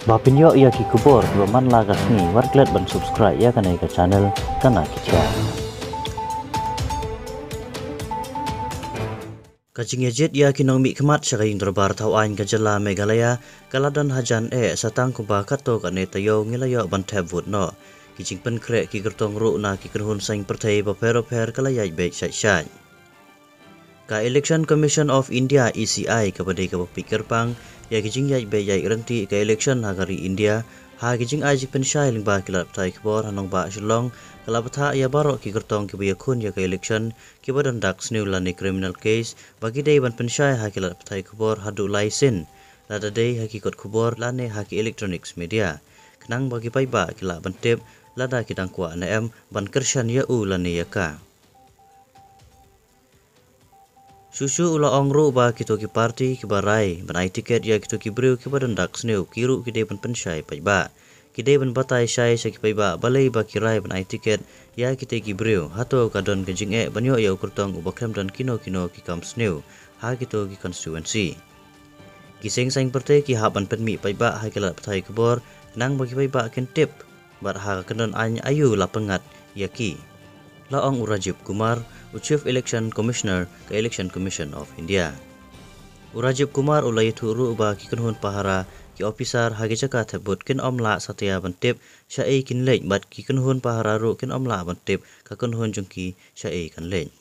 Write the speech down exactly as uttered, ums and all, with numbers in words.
Ba pynïoh ïa ki khubor kiba man la ka sngi, wat klet ban subscribe ïa kane ka channel Tana Ki Khia. Ka jingïajied ïa ki nongmihkhmat sha ka ïing dorbar thaw aiñ ka jylla Meghalaya ka la don hajan eh, sa tang kumba katto katne taïew ngi la ïoh ban thep vote noh. Ki jingpynkhreh ki kyrtong ruh na ki kynhun seng pyrthei bapher bapher ka la ïaid beit shait shait. Ka Election Commission of India, E C I, kaba dei kaba peit kyrpang ïa ki jingïaid beit ïaid ryntih ka election ha ka ri India, ha ki jingai jingpynshai lyngba ki lad pathai khubor ha nongbah Shillong, ka la bthah ïa baroh ki kyrtong kiba ïakhun ïa ka election kiba don dak sniew lane criminal case, ba ki dei ban pynshai ha ki lad pathai khubor haduh lai sien, lada dei ha ki kot khubor lane ha ki electronics media, khnang ba ki paidbah ki lah ban tip lada ki dang kwah ne em ban kyrshan ïa u lane ïa ka. Shuh shuh u la ong ruh ba kito ki party kiba rai ban ai tiket ïa kito ki briew kiba don dak sniew, ki ruh ki dei ban pynshai paidbah. Ki dei ban batai shai sha ki paidbah balei ba ki rai ban ai tiket ïa kito ki briew. Hato ka don ka jingeh ban ïoh ïa u kyrtong uba khlem don kino kino ki kam sniew ha kito ki constituency. Ki seng saiñ pyrthei ki hap ban pynmih paidbah ha ki lad pathai khubor, khnang ba ki paidbah kin tip bad ha ka kyndon aiñ aïu la pyngngad ïa ki, la ong u Rajiv Kumar, u Chief Election Commissioner ka Election Commission of India. U Rajiv Kumar u la ïathuh ruh ba ki kynhun pahara, ki ophisar ha ki jaka thep vote kin ym lah satia ban tip shaei kin leit bad ki kynhun pahara ruh kin ym lah ban tip ka kynhun jong ki shaei kan leit.